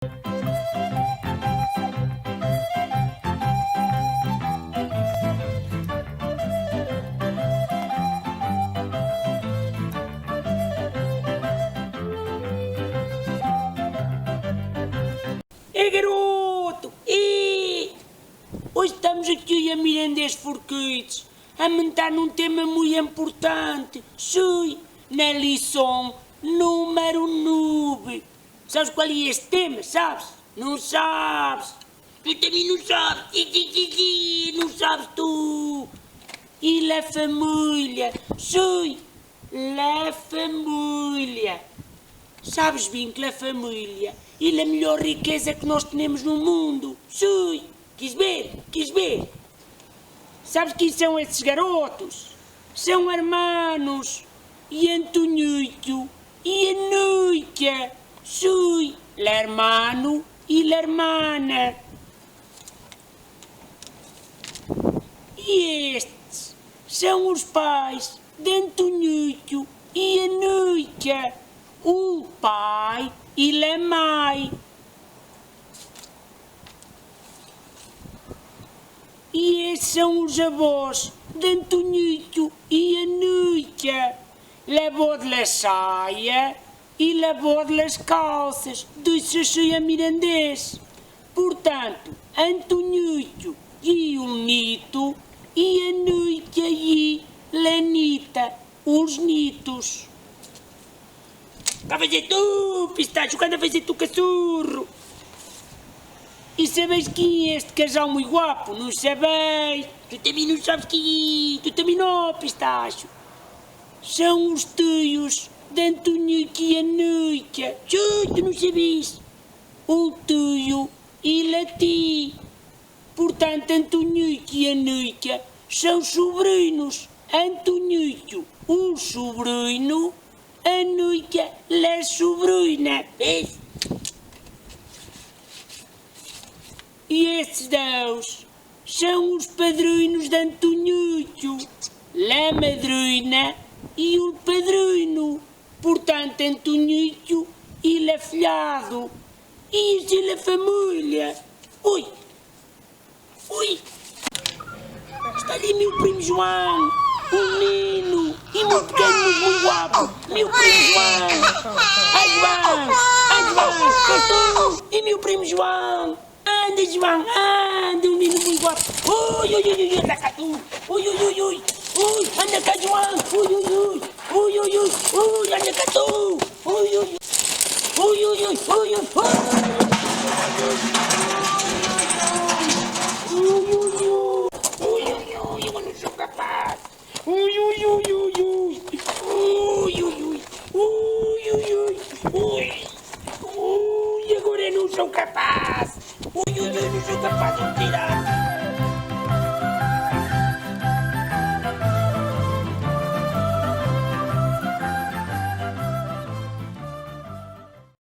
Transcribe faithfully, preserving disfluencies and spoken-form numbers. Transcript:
Ei, garoto! Ei! Oje estamos aqui a Mirandês for Kids a mentar num tema muito importante. Sim, na lição número nove. Sabes qual é esse tema? Sabes? Não sabes? Tu também não sabes. Ti, ti, ti, ti, não sabes tu. E la família. Sim, la família. Sabes bem que la família é a melhor riqueza que nós temos no mundo. Sim. Queres ver? Queres ver? Sabes quem são esses garotos? São hermanos. E Antonito e Anuita. Sim, l'hermano e l'hermana. E estes são os pais de Antonito e Anuita. O pai e la mãe. E estes são os avós de Antonito e Anuita. L'avó de la saia e l'avó de las calças, disse assim a Mirandês. Portanto, Antonito e o Nito e Anuita e la Nita, os nitos. Cá vais tu, Pistacho, cá vais tu, cachorro. E sabes quem é este casal muito guapo? Não sabes? Tu também não sabes quem é. Tu também não, Pistacho. São os tios de Antonito e Anuita. Tchau, tu não sabes. O tio e la tia. Portanto, Antonito e Anuita são sobrinos. Antonito, o sobrino, Anuita, la sobrina. Vês? E estes dois são os padrinhos de Antonito, la madrina e o padrino. Portanto, Antonito é l'afilhado. E esta é la família. Ui! Ui! Está ali meu primo João, um menino, e meu pequeno, mas muito guapo. Meu primo João! Ai, João! Ai, João! Cá estou! E meu primo João! Anda, João, anda, um menino muito guapo. Ui, ui, ui, ui, anda cá tu. Ui, ui, ui, ui. Ui, anda cá, João. Ui, ui, ui. Ui, ui, ui, ui, anda cá tu. Ui, ui, ui. Ui, ui, ui, ui, ui. Ui, ui, ui. Ui, ui, ui, eu não sou capaz. Ui, ui, ui, ui, ui. Ui, ui, ui. Ui, ui, ui. Ui. Ui, agora eu não sou capaz. Ui, ui, ui, não sou capaz de tirar.